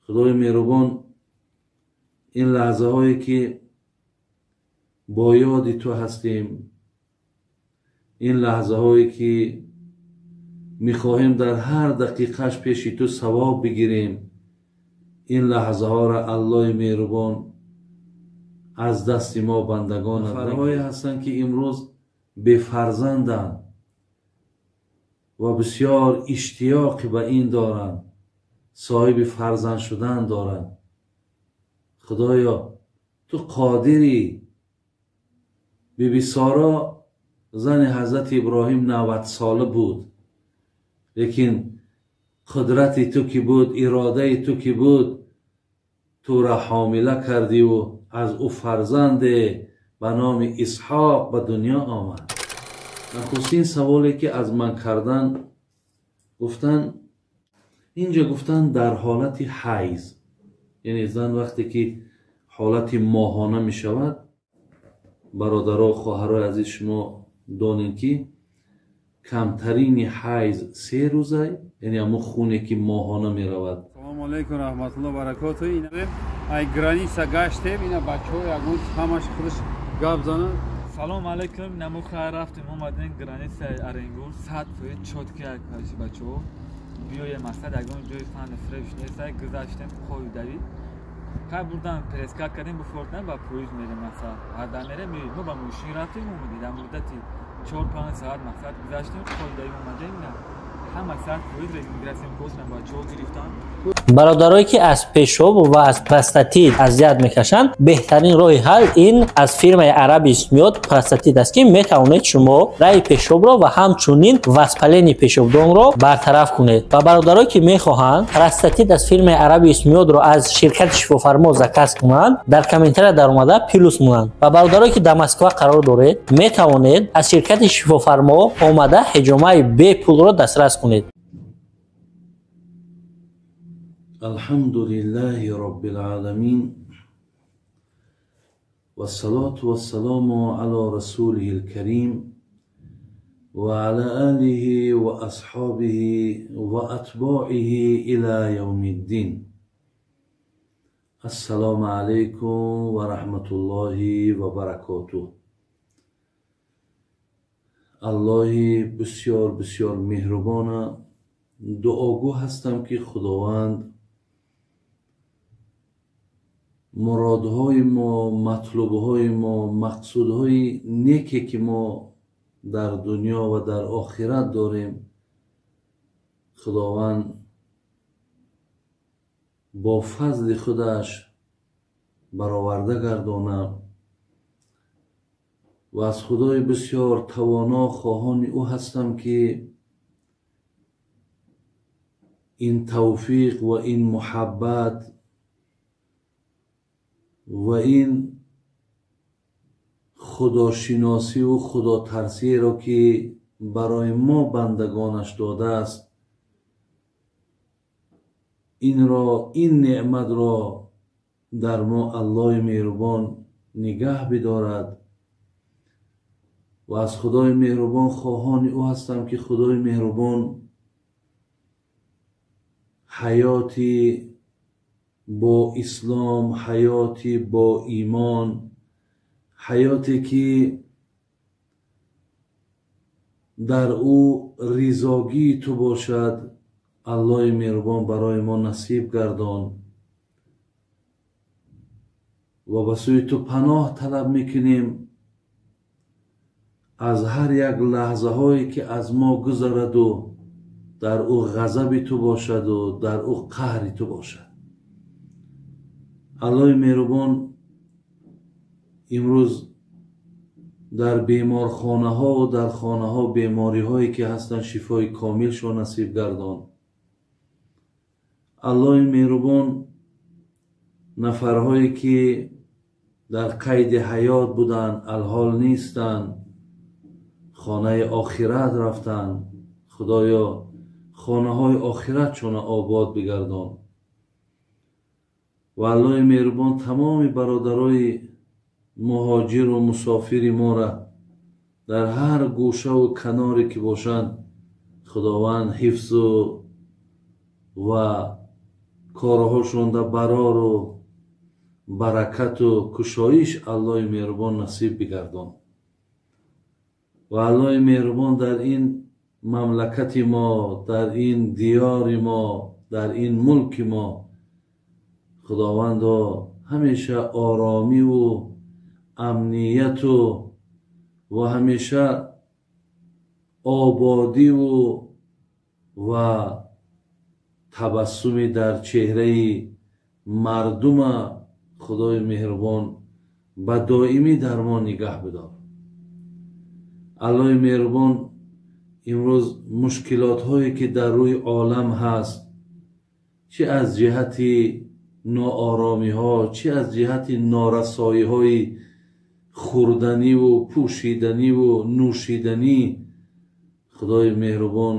Худои меҳрубон, ин лаҳзаҳое ки бо ёди ту ҳастем, ин лаҳзаҳое ки мехоҳем дар ҳар дақиқаш пеши ту савоб бигирем, ин лаҳзаҳоро Аллоҳи меҳрубон аз дасти мо бандагон. Нафарҳое ҳастанд ки имрӯз бефарзанданд ва бисёр иштиёқи ба ин доранд, соҳиби фарзанд шудан доранд. Худоё, ту қодирӣ. Биби Соро зани ҳазрати Иброҳим 90 сола буд, лекин қудрати ту ки буд, иродаи ту ки буд, тура ҳомила кардиву аз ӯ фарзанде ба номи Исҳоқ ба дунё омад. Нахустин саволе ки аз ман кардан, гуфтан инҷа, гуфтан дар ҳолати ҳайз, яъне зан вақте ки ҳолати моҳона мешавад, бародаро, хоҳарои азиз, шумо донед ки камтарини ҳайз 3 рӯза, яъне ҳамон хуне ки моҳона меравад. Салому алайкум раҳматуллоҳ баракоту. Ай граница гаштем, ина бачаҳо ягон ҳамаш худаш гап занад. Салом алайкум, намо хайр рафтем, омадем границаи Оренгур, 100% чётки акаши бачаҳо. Биёе мақсад ягон ҷои фани фреш нест, гузаштем қоидави. Хай бурдан прескат кардем, буфортан ба поезд мерем мақсад. Ҳарда мерем, мо ба мошин рафтем, омадем дар муддати 4-5 соат мақсад гузаштем, қоидави омадем. Ҳама 100% регистрация костан бачаҳо гирифтан. Бародарое ки аз пешоб ва аз простатит азият мекашанд, беҳтарин роҳи ҳал ин аз фирмаи Арабис миёд простатит аст, ки метавонед шумо раи пешобро ва ҳамчунин воспалени пешобдонро бартараф кунед. Ва бародарое ки мехоҳанд простатит аз фирмаи Арабис миёдро аз ширкати Шифофармо заказ кунанд, дар комментария даромада плюс монанд. Ва бародарое ки дар Москва қарор доред, метавонед аз ширкати Шифофармо омада ҳиҷомаи бепулро дастрас кунед. الحمد لله رب العالمين والصلاة والسلام على رسوله الكريم وعلى آله وأصحابه وأتباعه إلى يوم الدين. السلام عليكم ورحمة الله وبركاته. الله بسیار بسیار مهربان، دعاگو هستم که خداوند مرادهای ما، مطلوبهای ما، مقصودهای نیکی که ما در دنیا و در آخرت داریم، خداوند با فضل خودش برآورده گردانه و از خدای بسیار توانا خواهان او هستم که این توفیق و این محبت و این خداشناسی و خداترسی را که برای ما بندگانش داده است، این را، این نعمت را در ما الله مهربان نگه بدارد. و از خدای مهربان خواهان او هستم که خدای مهربان حیاتی با اسلام، حیاتی با ایمان، حیاتی که در او رضاگی تو باشد، الله مهربان برای ما نصیب گردان. و به سوی تو پناه طلب میکنیم از هر یک لحظه هایی که از ما گذرد و در او غضب تو باشد و در او قهر تو باشد. الله مهربان امروز در بیمارخانه ها و در خانه ها بیماری هایی که هستند شفای کامل شو نصیب گردان. الله مهربان نفرهایی که در قید حیات بودند الحال نیستند، خانه آخرت رفتند، خدایا خانه های آخرت چون آباد بگردان. و الله مهربان تمام برادرای مهاجر و مسافر ما را در هر گوشه و کناری که باشند خداوند حفظ و Корҳошонда барору баракату кушоиш Аллоҳи меҳрубон насиб бигардон. Ва Аллоҳи меҳрубон дар ин мамлакати мо, дар ин диёри мо, дар ин мулки мо Худовандо ҳамеша оромиву амнияту ва ҳамеша ободиву ва табассуми дар чеҳраи мардума Худои меҳрубон ба доимӣ дар мо нигаҳ бидор. Аллоҳи меҳрубон имрӯз мушкилотҳое ки дар рӯи олам ҳаст, чӣ аз ҷиҳати нооромиҳо, чӣ аз ҷиҳати норасоиҳои хӯрданиву пӯшиданиву нӯшиданӣ, Худои меҳрубон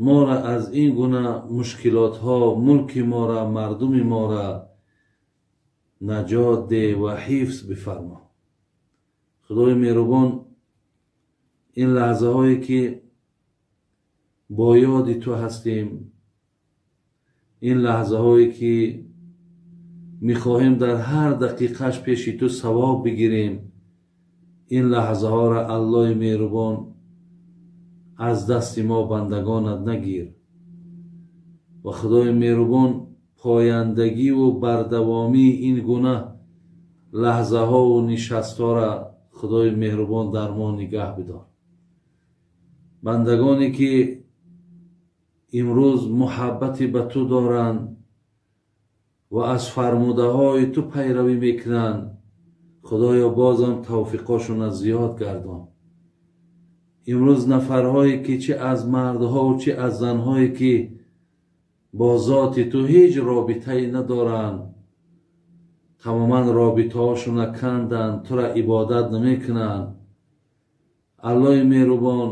моро аз ин гуна мушкилотҳо, мулки моро, мардуми моро наҷот деҳ ва ҳифз бифармо. Худои меҳрубон ин лаҳзаҳое ки бо ёди ту ҳастем, ин лаҳзаҳое ки мехоҳем дар ҳар дақиқаш пеши ту савоб бигирем, ин лаҳзаҳоро Аллоҳи меҳрубон аз дасти мо бандагонат нагир ва Худои меҳрубон пояндагиву бардавомии ин гуна лаҳзаҳову нишастҳоро Худои меҳрубон дар мо нигаҳ бидор. Бандагоне ки имрӯз муҳаббати ба ту доранд ва аз фармудаҳои ту пайравӣ мекунанд, Худоё бозам тавфиқошонро зиёд гардон. Имрӯз нафарҳое ки чӣ аз мардҳову чӣ аз занҳое ки бо зоти ту ҳеҷ робитае надоранд, тамоман робитаҳошонро канданд, тура ибодат намекунанд, Аллоҳи меҳрубон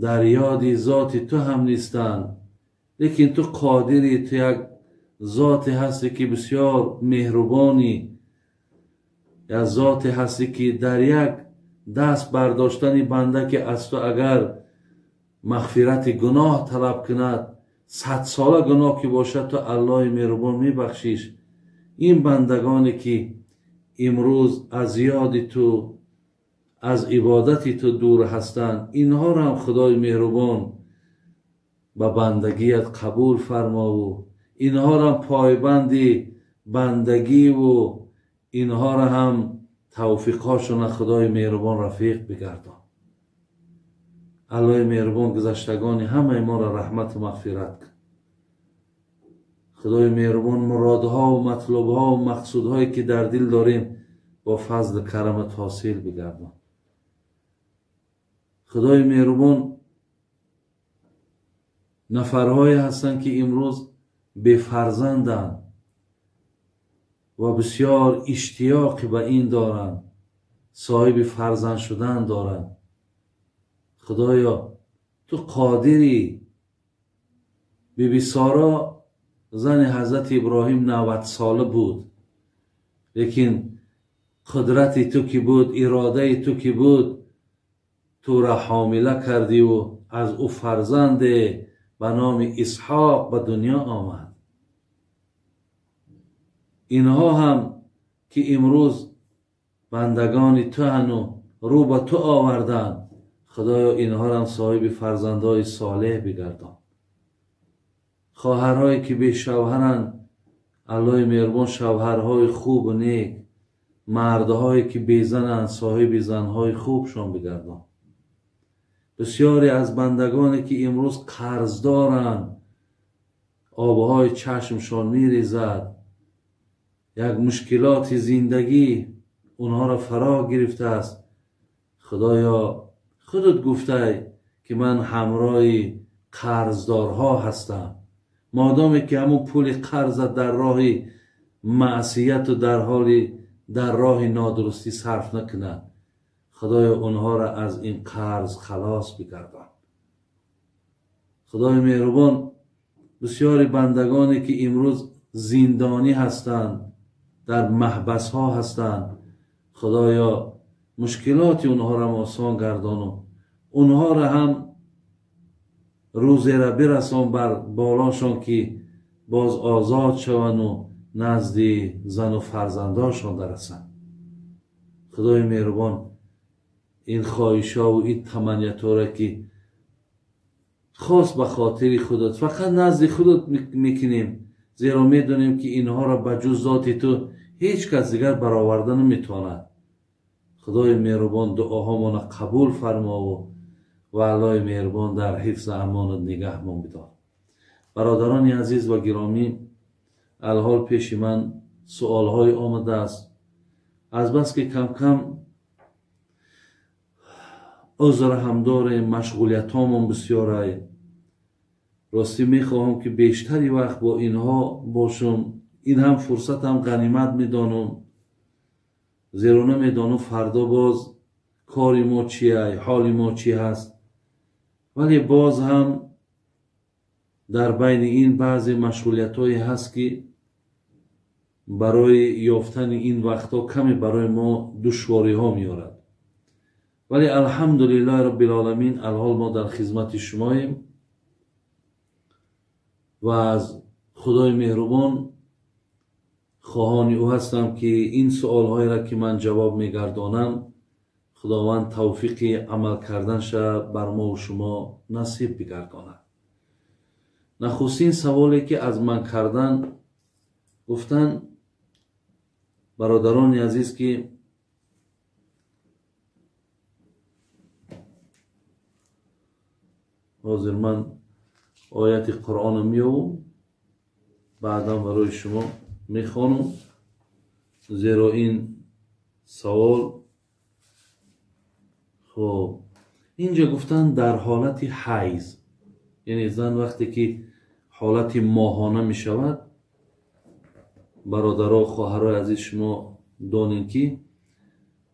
дар ёди зоти ту ҳам нестанд, лекин ту қодирӣ, ту як зоте ҳастӣ ки бисёр меҳрубонӣ, як зоте ҳастӣ ки дар як даст бардоштани банда ки аз ту агар мағфирати гуноҳ талаб кунад, 100 сола гуноҳ ки бошад, ту Аллоҳи меҳрубон мебахшиш. Ин бандагоне ки имрӯз аз ёди ту, аз ибодати ту дур ҳастанд, инҳоро ҳам Худои меҳрубон ба бандагият қабул фармову инҳоро пойбанди бандагиву инҳоро ҳам тавфиқҳошона Худои меҳрубон рафиқ бигардон. Аллоҳи меҳрубон гузаштагони ҳамаи моро раҳмату мағфират кун. Худои меҳрубон муродҳову матлубҳову мақсудҳое ки дар дил дорем, бо фазлу карамат ҳосил бигардон. Худои меҳрубон нафарҳое ҳастанд ки имрӯз бефарзанданд ва бисёр иштиёқи ба ин доранд, соҳиби фарзанд шудан доранд. Худоё, ту қодирӣ. Биби Соро зани ҳазрати Иброҳим 90 сола буд, лекин қудрати ту ки буд, иродаи ту ки буд, тура ҳомила кардиву аз ӯ фарзанде ба номи Исҳоқ ба дунё омад. Инҳо ҳам ки имрӯз бандагони туану рӯ ба ту оварданд, Худоё, инҳорам соҳиби фарзандҳои солеҳ бигардон. Хоҳарҳое ки бешавҳаранд, Аллоҳи меҳрубон шавҳарҳои хубу нек, мардҳое ки безананд, соҳиби занҳои хубшон бигардон. Бисёре аз бандагоне ки имрӯз қарздоранд, обҳои чашмшон мерезад, як мушкилоти зиндагӣ онҳоро фаро гирифтааст, Худоё, худат гуфтай ки ман ҳамроҳи қарздорҳо ҳастам. Модоме ки ҳамун пули қарзат дар роҳи маъсияту дар роҳи нодурустӣ сарф накунад, Худоё, онҳоро аз ин қарз халос бигардон. Худои меҳрубон, бисёри бандагоне ки имрӯз зиндонӣ ҳастанд, дар маҳбасҳо ҳастанд, Худоё, мушкилоти онҳоро осон гардону онҳоро ҳам рӯзеро бирасон бар болошон ки Боз озод шаванду назди зану фарзандоншон дарасанд. Худои меҳрубон ин хоҳишҳову ин таманниятҳоро, ки хос ба хотири худат, фақат назди худат мекунем, зеро медонем, ки инҳоро ба ҷуз зоти ту ҳеҷ кас дигар бароварда наметавонад. Худои меҳрубон дуоҳомона қабул фармову ва Аллоҳи меҳрубон дар ҳифзу амонат нигаҳмон бидор. Бародарони азиз ва гиромӣ, алҳол пеши ман суолҳое омадааст. Азбаски камкам узр ҳам дорем, машғулиятҳомон бисёрай, ростӣ мехоҳам, ки бештари вақт бо инҳо бошам. Ин ҳам фурсатам ғанимат медонам, зеро намедонам фардо боз кори мо чиай, ҳоли мо чӣ ҳаст. Вале боз ҳам дар байни ин баъзе машғулиятҳое ҳаст, ки барои ёфтани ин вақтҳо каме барои мо душвориҳо меорад. Вале алҳамдулиллаҳи роббилоламин, алҳол мо дар хизмати шумоем ва аз Худои меҳрубон хоҳони ӯ ҳастам, ки ин суолҳоеро, ки ман ҷавоб мегардонам, Худованд тавфиқи амал карданша бар мову шумо насиб бигардонад. Нахустин саволе, ки аз ман кардан, гуфтанд, бародарони азиз, ки ҳозир ман ояти Қуръонро меёвам, баъдан барои шумо мехонам, зеро ин савол. Хуб, инҷа гуфтанд, дар ҳолати ҳайз, яъне зан вақте ки ҳолати моҳона мешавад. Бародаро, хоҳарои азиз, шумо донед, ки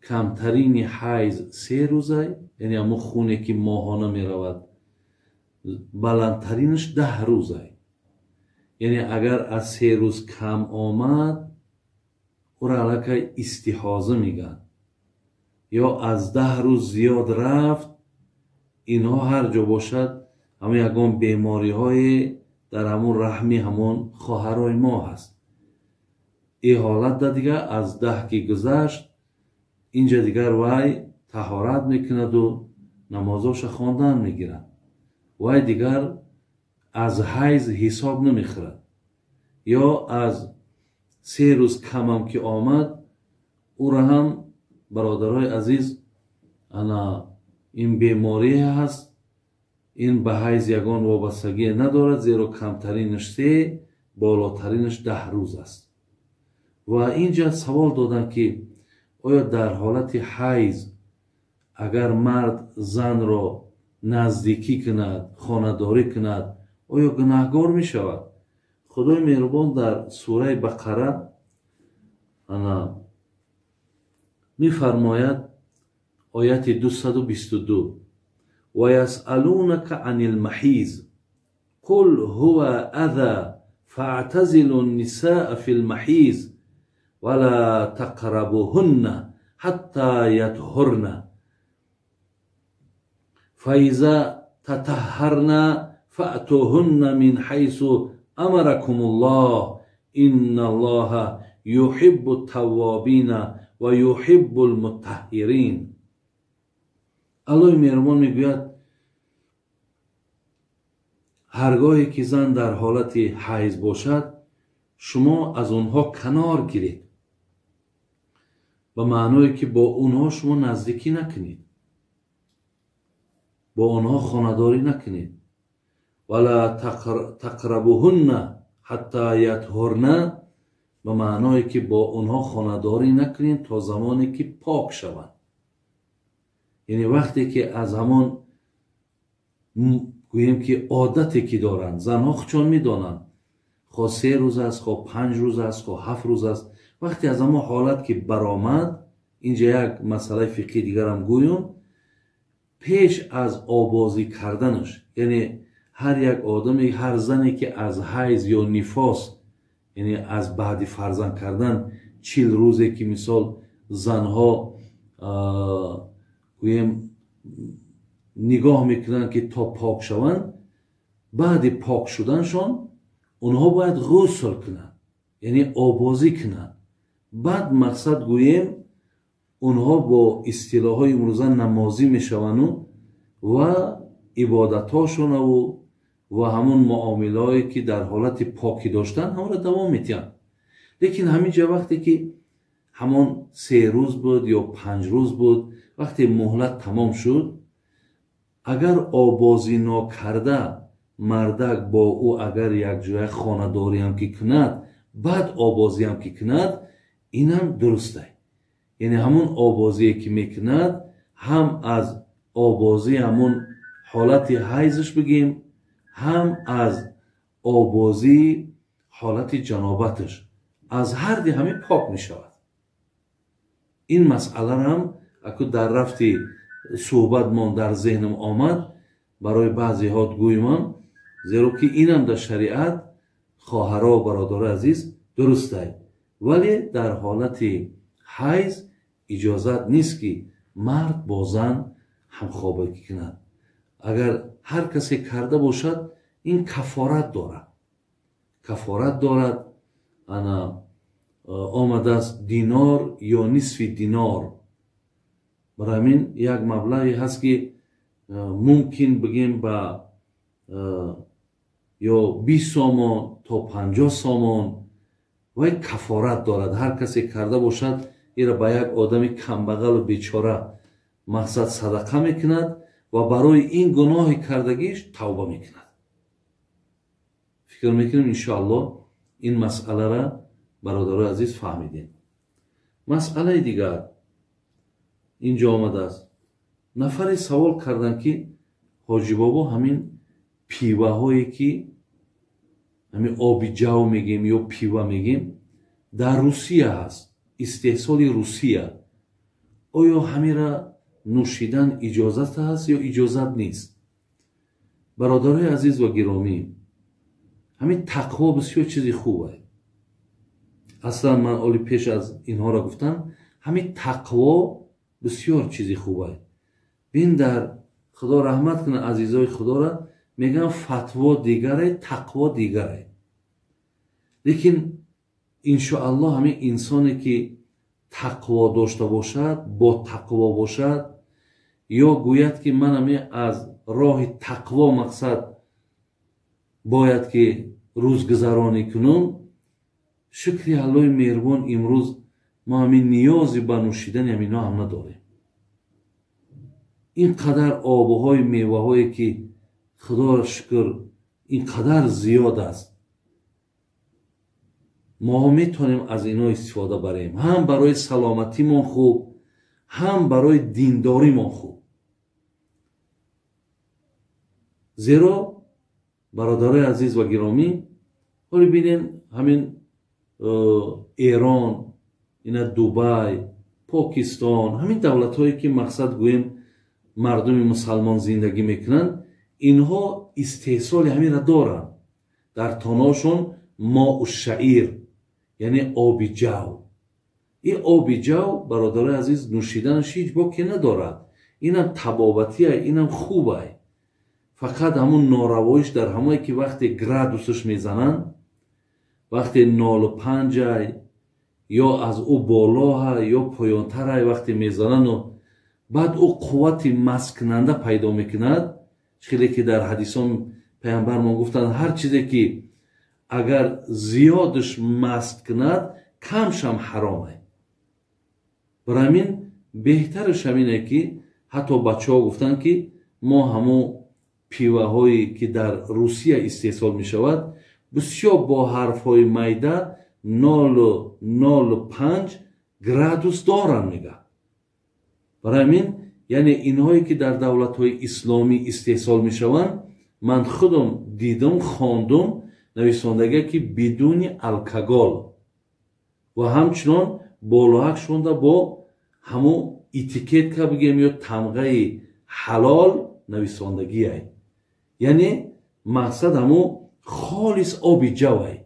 камтарини ҳайз 3 рӯза, яъне ҳамон хуне, ки моҳона меравад, баландтаринаш 10 рӯза. Яъне агар аз 3 рӯз кам омад, ӯро аллакай истиҳоза мегӯянд, ё аз 10 рӯз зиёд рафт, инҳо ҳар ҷо бошад, ҳамон ягон бемориҳое дар ҳамон раҳми ҳамон хоҳарои мо ҳаст. Ин ҳолатда дигар аз 10 ки гузашт, инҷа дигар вай таҳорат мекунаду намозоша хондан мегирад. Вай дигар аз ҳайз ҳисоб намехӯрад. Ё аз 3 рӯз камам ки омад, ӯро ҳам, бародарои азиз, ана ин беморие ҳаст, ин ба ҳайз ягон вобастагие надорад, зеро камтаринаш 3, болотаринаш 10 рӯз аст. Ва инҷа савол доданд, ки оё дар ҳолати ҳайз агар мард занро наздикӣ кунад, хонадорӣ кунад, оё гунаҳгор мешавад? Худои меҳрубон дар сураи Бақара ана мефармояд, ояти 222: ويسألونك عن المحيض قل هو أذى فاعتزلوا النساء في المحيض ولا تقربوهن حتى يطهرن فإذا تطهرن فأتوهن من حيث أمركم الله إن الله يحب التوابين ويحب المتطهرين. Аллоҳи меҳрубон мегӯяд: ҳаргоҳе ки зан дар ҳолати ҳайз бошад, шумо аз онҳо канор гиред, ба маъное ки бо онҳо шумо наздикӣ накунед, бо онҳо хонадорӣ накунед. ولا تقربوهن حتى يطهرن, ба маъное ки бо онҳо хонадорӣ накунед то замоне ки пок шаванд. Яъне вақте ки аз ҳамон, гӯем ки, одате ки доранд, занҳо худшон медонанд, хо 3 рӯз аст, хо 5 рӯз аст, хо 7 рӯз аст, вақте аз ҳамон ҳолат ки баромад. Инҷа як масъалаи фиқҳии дигарам гӯём. Пеш аз обозӣ карданаш, яъне ҳар як одаме, ҳар зане ки аз ҳайз ё нифос, яъне аз баъди фарзанд кардан 40 рӯзе ки мисол занҳо, гӯем, нигоҳ мекунанд, ки то пок шаванд, баъди пок шуданшон Онҳо бояд ғусл кунанд, яъне обозӣ кунанд. Баъд мақсад гӯем, онҳо бо истилоҳҳои имрӯза намозӣ мешаванду ва ибодатҳошонаву ва ҳамун муомилаҳое ки дар ҳолати покӣ доштанд, ҳамонро давом медиҳанд. Лекин ҳамин ҷа вақте ки ҳамон 3 рӯз буд ё 5 рӯз буд, вақте муҳлат тамом шуд, агар обозӣ нокарда мардак бо ӯ агар якҷоя хонадориам ки кунад, баъд обозиам ки кунад, инам дурустай. Яъне ҳамун обозие ки мекунад, ҳам аз обозии ҳамун ҳолати ҳайзш бигем, ҳам аз обозии ҳолати ҷанобаташ, аз ҳар ди ҳамин пок мешавад. Ин масъаларо ҳам аку дар рафти суҳбатмон дар зеҳнам омад, барои баъзеҳо гӯймам, зеро ки инам дар шариат, хоҳаро ва бародарои азиз, дурустай. Вале дар ҳолати ҳайз иҷозат нест ки мард бо зан ҳамхобагӣ кунад. Агар ҳар касе карда бошад, ин кафорат дорад. Кафорат дорад. Ана омадааст динор ё нисфи динор. Барои ҳамин як маблағе ҳаст ки мумкин бигем ба ё 20 сомон то 50 сомон, вай кафорат дорад. Ҳар касе карда бошад, ира ба як одами камбағалу бечора мақсад садақа мекунад ва барои ин гуноҳи кардагиш тавба мекунад. Фикр мекунем, иншоаллоҳ, ин масъалара бародарои азиз фаҳмидем. Масъалаи дигар инҷо омадааст. Нафаре савол карданд ки ҳоҷи бобо, ҳамин пиваҳое ки ҳамин оби ҷав мегем ё пива мегем, дар Русия ҳаст, истеҳсоли Русия, оё ҳамира нӯшидан иҷозат ҳаст ё иҷозат нест? Бародарои азиз ва гиромӣ, ҳамин тақво бисёр чизи хуб аст. Аслан ман оли пеш аз инҳоро гуфтам, ҳамин тақво бисёр чизи хуб аст. Бин, дар Худо раҳмат кунад азизои Худоро, мегӯянд фатво дигаре, тақво дигаре. Лекин иншоаллоҳ ҳамин инсоне ки тақво дошта бошад, бо тақво бошад, ё гӯяд ки ман ҳамин аз роҳи тақво мақсад бояд ки рӯзгузаронӣ кунам, шукри Аллоҳи меҳрубон, имрӯз мо ҳамин ниёзи ба нӯшидани ҳаминҳо ҳам надорем. Ин қадар обҳои меваҳое ки Худоро шукр ин қадар зиёд аст, мо метавонем аз инҳо истифода барем, ҳам барои саломатимон хуб, ҳам барои диндоримон хуб. Зеро бародарои азиз ва гиромӣ, ҳоло бинем ҳамин Эрон, ина Дубай, Покистон, ҳамин давлатҳое ки мақсад гӯем мардуми мусалмон зиндагӣ мекунанд, инҳо истеҳсоли ҳаминро доранд. Дар тоношон моу шаир, яъне оби ҷав. Ин оби ҷав, бародарои азиз, нӯшиданаш ҳеҷ боке надорад. Инам табобатия, инам хубай. Фақат ҳамун норавоиш дар ҳамое ки вақте градусаш мезананд, вақте 0,5 ё аз ӯ болоҳа ё поёнтарай вақте мезанану баъд ӯ қуввати масткунанда пайдо мекунад. Хеле ки дар ҳадисон паямбармон гуфтанд, ҳар чизе ки агар зиёдаш маст кунад, камшам ҳаромай. Барои ҳамин беҳтараш ҳамине ки ҳатто бачаҳо гуфтанд ки мо ҳамун пиваҳое ки дар Русия истеҳсол мешавад, бисёр бо ҳарфҳои майда 0,05 градус доранд, мега. Барои ҳамин яъне инҳое ки дар давлатҳои исломӣ истеҳсол мешаванд, ман худам дидам, хондум, нависондагия ки бидуни алкогол ва ҳамчунон болоҳак шонда бо ҳамун этикетка бигем ё тамғаи ҳалол нависондагиай. Яъне мақсад ҳамун холис оби ҷавай.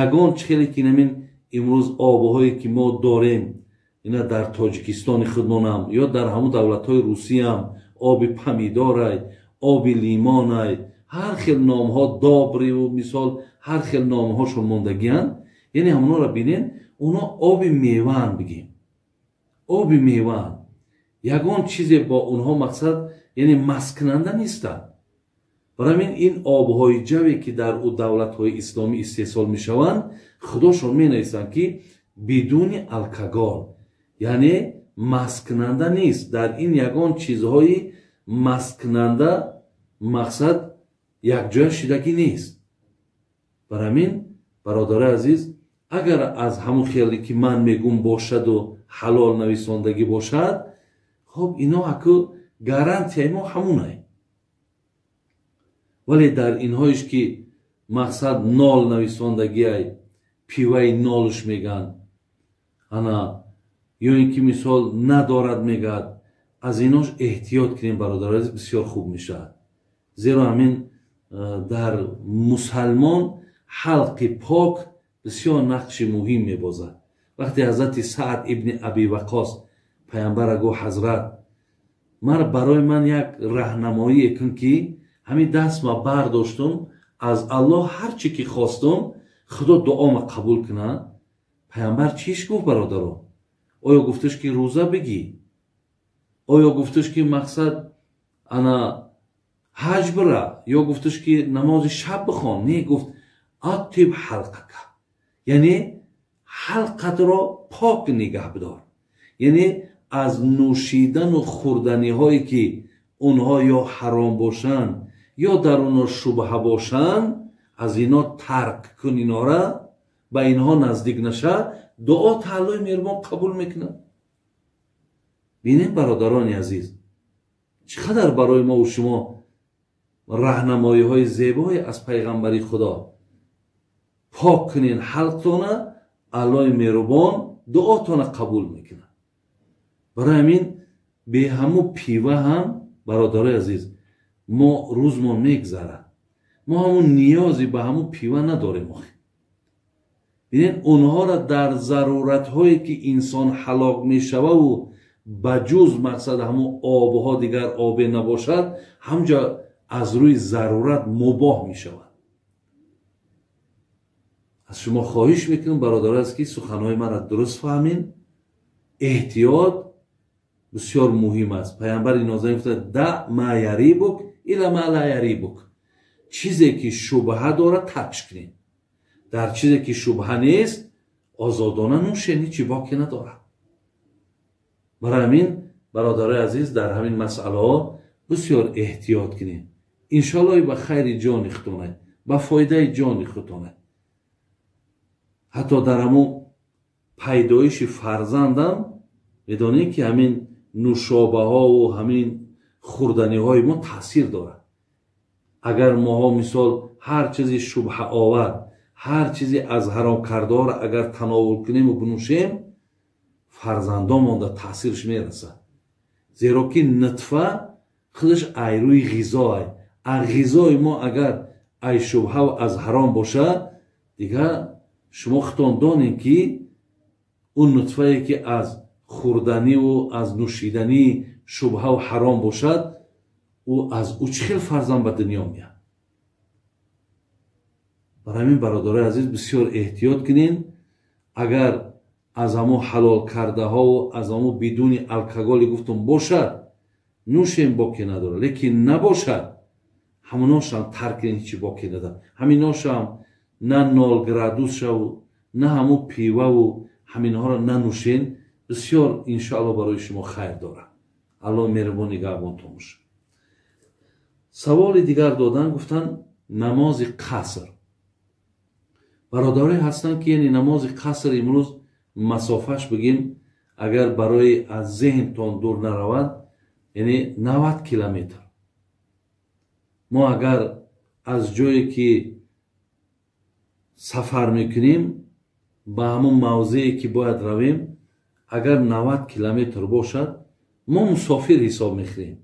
Ягон чӣ хеле ки намин имрӯз обҳое ки мо дорем, ина дар Тоҷикистони худмонам ё дар ҳамун давлатҳои Русиям оби помидорай, оби лимонай, Ҳар хел номҳо, добриву мисол, ҳар хел номҳошон мондагиянд. Яъне ҳамонҳоро бинен, онҳо оби меваанд, бигем, оби меваанд. Ягон чизе бо онҳо, мақсад, яъне масткунанда нестанд. Барои ҳамин ин обҳои ҷаве, ки дар ӯ давлатҳои исломӣ истеҳсол мешаванд, худошон менависанд, ки бидуни алкогол, яъне масткунанда нест. Дар ин ягон чизҳои масткунанда, мақсад, якҷоя шидагӣ нест. Барои ҳамин, бародарои азиз, агар аз ҳамун хеле, ки ман мегум, бошаду ҳалол нависондагӣ бошад, хоб, ино аку гарантияи мо ҳамунай. Вале дар инҳоеш, ки, мақсад, нол нависондагиай, пиваи нолш мегӯянд, ана ё ин ки, мисол, надорад мегӯяд, аз инош эҳтиёт кунем, бародари азиз, бисёр хуб мешавад. Зеро ҳамин дар мусалмон ҳалқи пок бисёр нақши муҳим мебозад. Вақте ҳазрати Саъд ибни Аби Вақос паямбара гуфт: «Ҳазрат, мар барои ман як раҳнамоие кун, ки ҳамин дастма бардоштум, аз Аллоҳ ҳар чӣ ки хостум, Худо дуома қабул кунад», паямбар чиш гуфт, бародаро? Оё гуфташ, ки рӯза бигӣ? Оё гуфташ, ки, мақсад, ана ҳаҷ бира? Ё гуфташ, ки намози шаб бихон? Не, гуфт: «أطب حلقك», яъне ҳалқатро пок нигаҳ бидор, яъне аз нӯшидану хӯрданиҳое, ки онҳо ё ҳаром бошанд, ё дар онҳо шубҳа бошанд, аз ино тарк кун, инора ба инҳо наздик наша, дуо Аллои меҳрубон қабул мекунад. Бинем, бародарони азиз, чӣ қадар барои мову шумо раҳнамоиҳои зебое аз пайғамбари Худо. Пок кунен ҳалқтона, Аллои меҳрубон дуотона қабул мекунад. Барои ҳамин беҳаму пива ҳам, бародарои азиз, мо рӯзмон мегзарад, мо ҳамун ниёзе ба ҳамун пива надорем. Охи, бинед, онҳоро дар заруратҳое, ки инсон ҳалок мешававу ба ҷуз, мақсад, ҳамун обҳо дигар обе набошад, ҳамҷа аз рӯи зарурат мубоҳ мешавад. Аз шумо хоҳиш мекунам, бародаро, аст, ки суханҳои маро дуруст фаҳмин. Эҳтиёт бисёр муҳим аст. Пайғамбари нозанин гуфта: «دع ما يريبك إلى ما لا يريبك». Чизе ки шубҳа дорад, таркш кунед, дар чизе ки шубҳа нест, озодона нӯшен, ҳичи боке надорад. Барои ҳамин, бародарои азиз, дар ҳамин масъалаҳо бисёр эҳтиёт кунед. Иншоалло, ба хайри ҷони худтонай, ба фоидаи ҷони худтонай. Ҳатто дар ҳамун пайдоиши фарзандам, медонед, ки ҳамин нӯшобаҳову ҳамин хӯрданиҳои мо таъсир дорад. Агар моҳо, мисол, ҳар чизи шубҳаовар, ҳар чизи аз ҳаромкардаҳоро агар тановул кунему бинӯшем, фарзандомонда таъсирш мерасад. Зеро ки нутфа худаш ай рӯи ғизоай. А ғизои мо агар ай шубҳаву аз ҳаром бошад, дигар шумо худтон донед, ки он нутфае, ки аз хӯрданиву аз нӯшиданӣ шубҳаву ҳаром бошад, ӯ аз ӯ чӣ хел фарзанд ба дунё меяд? Барои ҳамин, бародарои азиз, бисёр эҳтиёт кунед. Агар аз ҳамон ҳалол кардаҳову аз ҳамон бидуни алкоголи гуфтум бошад, нӯшем, боке надорад, лекин набошад, ҳамоношам тарк кунед, ҳичи боке надорад. Ҳаминошам на нол градус шаву, на ҳамун пиваву ҳаминҳоро нанӯшен, бисёр, иншоалло, барои шумо хайр дорад. Аллоҳ меҳрубон нигаҳбонтон бошад. Саволи дигар додан, гуфтан: намози қаср. Бародарое ҳастанд, ки, яъне, намози қаср имрӯз масофаш, бигем, агар барои аз зеҳнтон дур наравад, яъне 90 километр. Мо агар аз ҷое ки сафар мекунем ба ҳамон мавзее, ки бояд равем, агар 90 километр бошад, мо мусофир ҳисоб мехӯрем.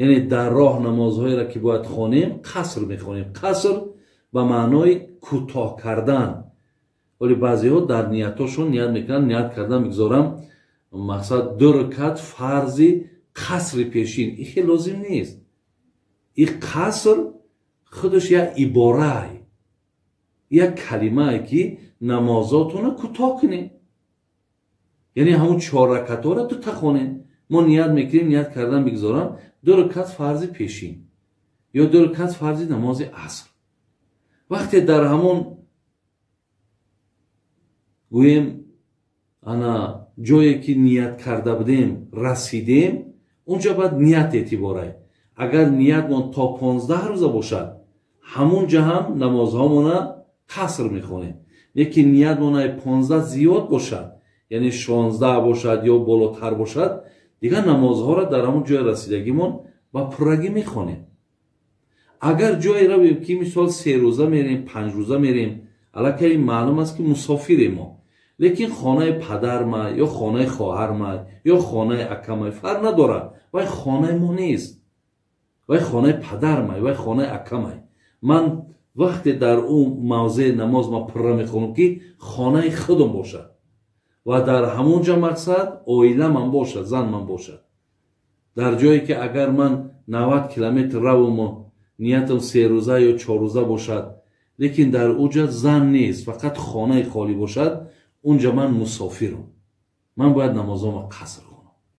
Яъне дар роҳ намозҳоеро, ки бояд хонем, қаср мехонем. Қаср ба маънои кӯтоҳ кардан. Вале баъзеҳо дар ниятҳошон ният мекунанд: ният кардан мегузорам, мақсад, ду ракат фарзи қасри пешин. И хел лозим нест. И қаср Худаш як иборае, як калимае, ки намозотонро кӯтоҳ кунед, яъне ҳамун чор ракатҳоро дута хонед. Мо ният мекунем, ният кардан бигзорам, ду ракат фарзи пешин ё ду ракат фарзи намози аср. Вақте дар ҳамон, гӯем, ана ҷое ки ният карда будем расидем, унҷа баъд ният эътиборай. Агар ниятмон то 15 рӯза бошад, ҳамун ҷа ҳам намозҳомона қаср мехонем. Лекин ниятмон 15 зиёд бошад, яъне 16 бошад ё болотар бошад, дигар намозҳоро дар ҳамон ҷои расидагимон ба пуррагӣ мехонем. Агар ҷое равем, ки мисол 3 рӯза мерем, 5 рӯза мерем, аллакай маълум аст, ки мусофирем мо, лекин хонаи падарма ё хонаи хоҳарма ё хонаи акамай, фарқ надорад, вай хонаи мо нест, вай хонаи падармай, вай хонаи акамай. Ман вақте дар ӯ мавзеи намоз ма пурра мехонам, ки хонаи худам бошад ва дар ҳамон ҷо, мақсад, оиламам бошад, занмам бошад. Дар ҷое ки агар ман 90 километр равуму ниятам 3 рӯза ё 4 рӯза бошад, лекин дар ӯ ҷа зан нест, фақат хонаи холӣ бошад, унҷа ман мусофирам, ман бояд намозома қаср.